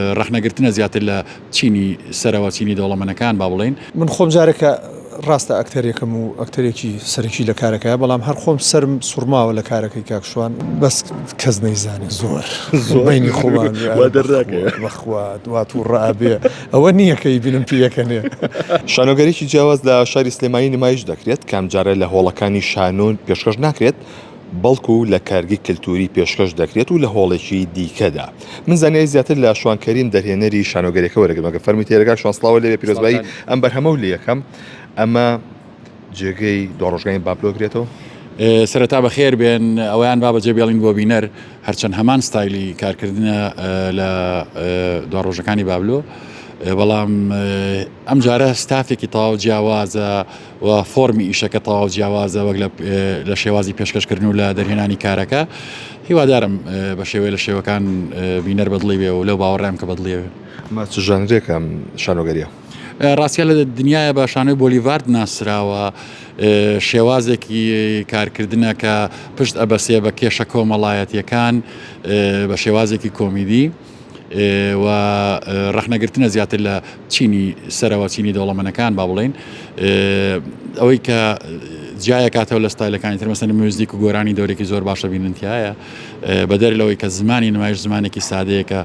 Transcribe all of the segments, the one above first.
ڕەخنەگرتنە زیاتر لە چینی سەرەوە، چینی دەوڵەمەنەکان با بڵێین. من خۆم جارێکە ڕاستە ئەکتەرێکم و ئەکتەرێکی سەرەکی لە کارەکەیا بەڵام هەر خۆم سەرم سوڕماوە لە کارەکەی کاک شوان بەس کەس نەیزانێ زۆر بەینی خۆمان وا دەرناکەوێ. بەخوا وا توڕە ئەبێ ئەوە نییە کە ئەیبینم پێکەنێ. شانۆگەریی جیاواز لە شاری سلێمانی نمایش دەکرێت، کە ئەمجارە لە هۆڵەکانی شانۆ پێشکەش ناکرێت، بەڵکو لە کارگەی کەلتوری پێشکەش دەکرێت و لە هۆڵێکی دیکەدا. من زانیاری زیاتر لە شوان کەریم دەرهێنەری شانۆگەریەکە وەرەگرم ئەگەر فەرمووی تێرە کاک شوان سڵاوت لێبێ پیرۆزبایی ئەم بەرهەمە و لێیەکەم ئەمە جێگەی دواڕۆژگانی بابلۆ گرێتەوە؟ سەرەتا بەخێر بێن ئەوەیان با بەجێ بێڵین بۆ بینەر هەرچەند هەمان ستایلی کارکردنە لە دواڕۆژەکانی بابلۆ بەڵام ئەم جارە ستافێکی تەواو جیاوازە و فۆرمی ئیشەکە تەواو جیاوازە وەک لە شێوازی پێشکەشکردن و لە دەرهێنانی کارەکە هیوادارم بە شێوەیە لە شێوەکان بینەر بەدڵی بێ و لەو باوەڕام کە بەدڵی بێ. ئەمە چ ژانرێکە ئەم شانۆگەریە؟ ڕاستە لە دنیاە بە شانۆی بۆلیڤارد ناسراوە شێوازێکی کارکردنە کە پشت ئەبەسێ بە کێشە کۆمەڵایەتیەکان بە شێوازێکی کۆمیدی. و ڕەخنەگرتنە زیاتر لە چینی سەرەوە چینی دەوڵەمەنەکان با بڵێین ئەوەی کە جیایەکاتەوە لە ستایلەکانی تر مەسەن میوزیک و گۆرانی دەورێکی زۆر باشە بینن تایە بەدەر لەوەی کە زمانی نمایش زمانێکی سادەیە کە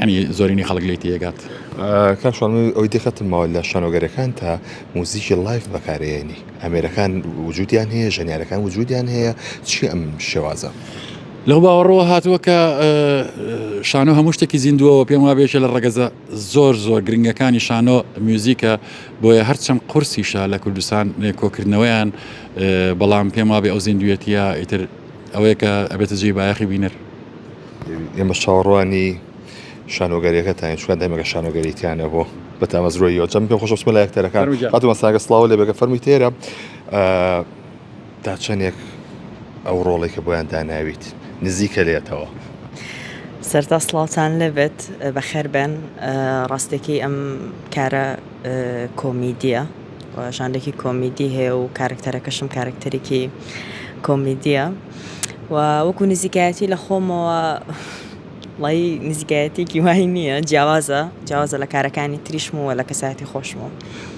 ینی زۆرینی خەڵک لێی تێگات. کاک شوان من ئەوەی دقەتم ماوە لە شانۆگەرەکان تا موزیکی live بەکارێنی ئامێرەکان وجودیان هەیە ژەنیارەکان وجودیان هەیە چی ئەم شێوازە؟ لەو باوەڕەوە هاتووە کە شانۆ هەموو شتێکی زیندووەوە پێم وابێ یەکێ لە ڕەگەزە زۆر زۆر گرنگەکانی شانۆ میوزیکە بۆیە هەرچەند قورسیشە لە کوردستان کۆکردنەوەیان بەڵام پێم وابێ ئەو زیندویەتیە ئیتر ئەوەیە کە ئەبێتە جێی بایەخی بینەر. ئێمە چاوەڕوانی شانۆگەریەکەتانین چونکە دایمەکە شانۆگەریتیانە بۆ بە تامەزرۆییەوە جا من پێم خۆشە بچمە لای ئەکتەرەکان خاتوو مەساگە سڵاو لێ بێ کە فەرمووی تێرە تا چەندێک ئەو ڕۆڵەی کە بۆیان داناویت نزیکە لێتەوە؟ سەرتا سڵاوتان لێبێت بەخێربێن ڕاستێکی ئەم کارە کۆمیدیە ژانرێکی کۆمیدی هەیە و کارکتەرەکەشم کارکتەرێکی کۆمیدیە و وەکو نزیکایەتی لە خۆمەوە وڵی نزیکایەتێکی وای نییە جیاوازە جیاوازە لە کارەکانی تریشم و لە کەسایەتی خۆشمەوە.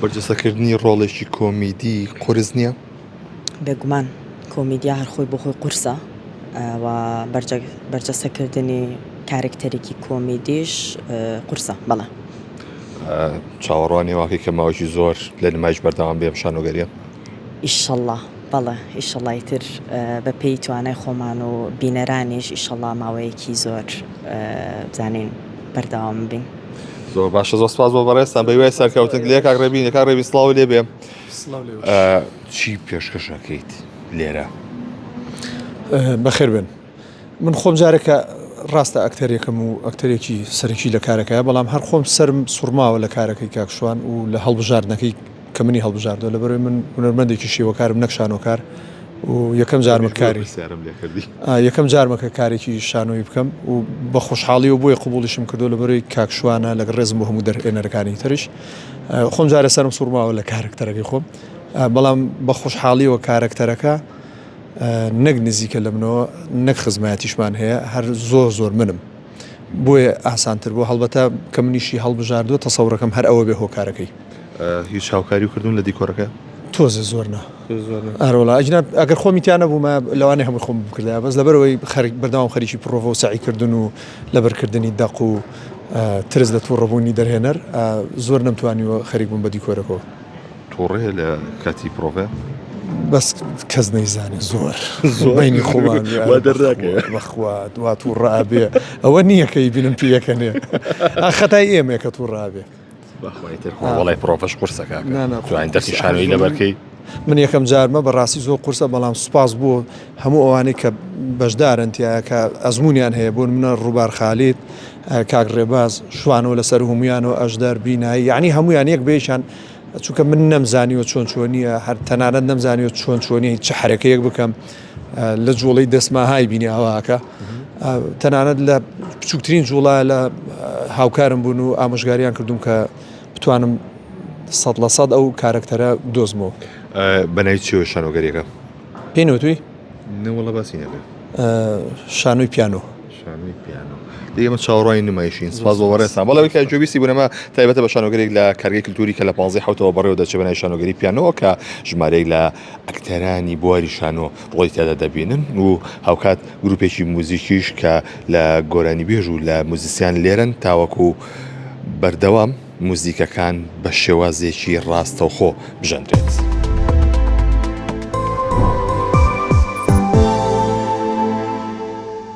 بەرجەستەکردنی ڕۆڵێکی کۆمیدی قورس نییە؟ بێگومان کۆمیدیا هەر خۆی بۆ خۆی قورسە و بەرجەستەکردنی کارەکتەرێکی کۆمیدیش قورسە بەڵێ. چاوەڕوانی واکەی کە ماوەیەکی زۆر لە نمایش بەردەوام بێ ئەم شانۆگەریە؟ ئیشەڵا بەڵێ ئیشەڵا ئیتر بە پێی توانای خۆمان و بینەرانیش ئیشەڵا ماوەیەکی زۆر بزانین بەردەوام بین. زۆر باشە زۆر سپاس بۆ بەڕێزتان بەهیوای سەرکەوتن لێ کاک ڕێبین کاک ڕێبین سڵاو لێ بێ. چی پێشکەش ئەکەیت لێرە؟ بەخێر بێن. من خۆم جارێکە ڕاستە ئەکتەرێکم و ئەکتەرێکی سەرەکی لە کارەکەیا بەڵام هەر خۆم سەرم سوڕماوە لە کارەکەی کاک شوان و لە هەڵبژاردنەکەی کە منی هەڵبژاردووە لەبەرئەوەی من هونەرمەندێکی شێوەکارم نەک شانۆکار و یەکەم جارمە کاری یەکەم جارمە کە کارێکی شانۆیی بکەم و بە خۆشحاڵیەوە بۆیە قبوڵیشم کردووە لەبەرئەوەی کاک شوانە لەگەڵ ڕێزم بۆ هەموو دەرهێنەرەکانی تریش خۆم جارێ سەرم سوڕماوە لە کارەکتەرەکەی خۆم بەڵام بە خۆشحاڵیەوە کارەکتەرەکە نەک نزیکە لە منەوە نەک خزمایەتیشمان هەیە هەر زۆر زۆر منم بۆیە ئاسانتر بوو هەڵبەتە کە منیشی هەڵبژاردووە تەسەورەکەم هەر ئەوە بێ هۆکارەکەی. هیچ هاوکاری کردوون لە دیکۆرەکە؟ تۆزێ زۆر نا ئەرەوەڵا ئەگینا ئەگەر خۆمی تیا نەبوومە لەوانەیە هەمووی خۆم بکردایە بەس لەبەرئەوەی خەریک بەردەوام خەریکی پڕۆڤە و سەعی کردن و لەبەرکردنی دەق و ترس لە تووڕەبوونی دەرهێنەر زۆر نەمتوانیوە خەریک بم بە دیکۆرەکەوە. توڕەیە لە کاتی پرۆڤە؟ بەس کەس نەیزانێ زۆر بەینی خۆمان وا دەرناکەوێ. بەخوا وا تووڕە ئەبێ ئەوە نییە کە ئەیبینم پێکەنێ خەتای ئێمەیە کە تووڕە ئەبێ. بەخوا ئیتر خۆ وەڵای پرۆڤەش قورسە کاکە نا نا توانین دەرسی شانۆیی لەبەر کەی. من یەکەم جارمە بەڕاستی زۆر قورسە بەڵام سوپاس بۆ هەموو ئەوانەی کە بەشدارن تیایا کە ئەزموونیان هەیە بۆ نمونە ڕووبار خالید کاک ڕێباز شوانەوە لەسەر هەموویانەوە ئەژدەر بینایی یعنی هەموویان یەک بەیەکیان چونکە من نەمزانیوە چۆن چۆنیە هەر تەنانەت نەمزانیوە چۆن چۆنیە چ حرەکەیەک بکەم لە جوڵەی دەستما های بینی ئاواکە تەنانەت لە بچووکترین جوڵە لە هاوکارم بوون و ئامۆژگاریان کردوم کە بتوانم 100% ئەو کارەکتەرە دۆزمەوە. بەناوی چیەوە شانۆگەریەکە؟ پێی نەوتوی؟ نەوەڵا باسی نەکرد. شانۆی پیانۆ. شانۆی پیانۆ. دەی ئێمە چاوەڕوانی نمایشین. سپاس بۆ بەڕێزتان. بەڵێ ئەوەی کە گوێبیستی بوون ئەمە تایبەتە بە شانۆگەریەک لە کارگەی کلتوری کە لە پانزەی حەوتەوە بەڕێوە دەچێت بە ناوی شانۆگەری پیانۆ کە ژمارەیەک لە ئەکتەرانی بواری شانۆ ڕۆڵی تیادا دەبینن و هاوکات گروپێکی موزیکیش کە لە گۆرانیبێژ و لە موزیسیان لێرەن تاوەکو بەردەوام موزیکەکان بە شێوازێکی ڕاستەوخۆ بژەنرێت.